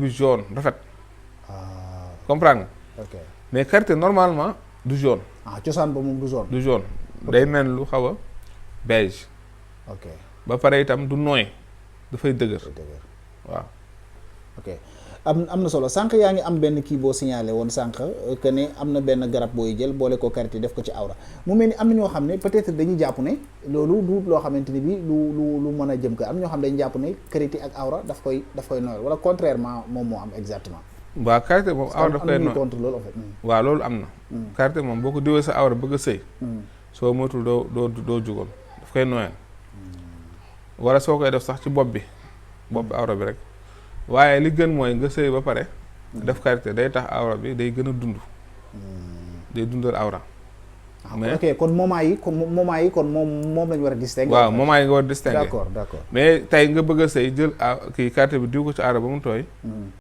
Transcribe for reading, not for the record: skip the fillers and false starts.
bi jaune rafet ah comprendre nga ok mais karité normalement du jaune cosaan ba moom du zone. du jaune day mel lu xaw a beige ok ba pare itam du nooy dafay dëgër waaw ok am na solo sànq yaa ngi am benn kii boo signalé woon sànq que ne am na benn garab booy jël boole ko karité def ko ci awra mu mel ni am na ñoo xam ne peut-être dañuy jàpp ne loolu du loo xamante ni bi lu mën a jëm ko am na ñoo xam ne dañuy jàpp ne karité ak awra daf koy nooyal wala contrairement moom moo am exactement. waaw karité moom awra daf koy nooy contre loolu en fait. waaw loolu am na karité moom boo ko diwee sa awra bëgg a sëy soo moytul doo jugoon daf koy nooyal wala soo koy def sax ci bopp bi awra bi rek waaye li gën mooy nga sëy ba pare def karité day tax awra bi day gën a dund day dundal awra mais ok kon moment yi kon moom lañu war a distinguer. waaw moment yi nga war a distinguer d'accord mais tey nga bëgg a sëy jël kii karité bi diw ko ci awra ba mu tooy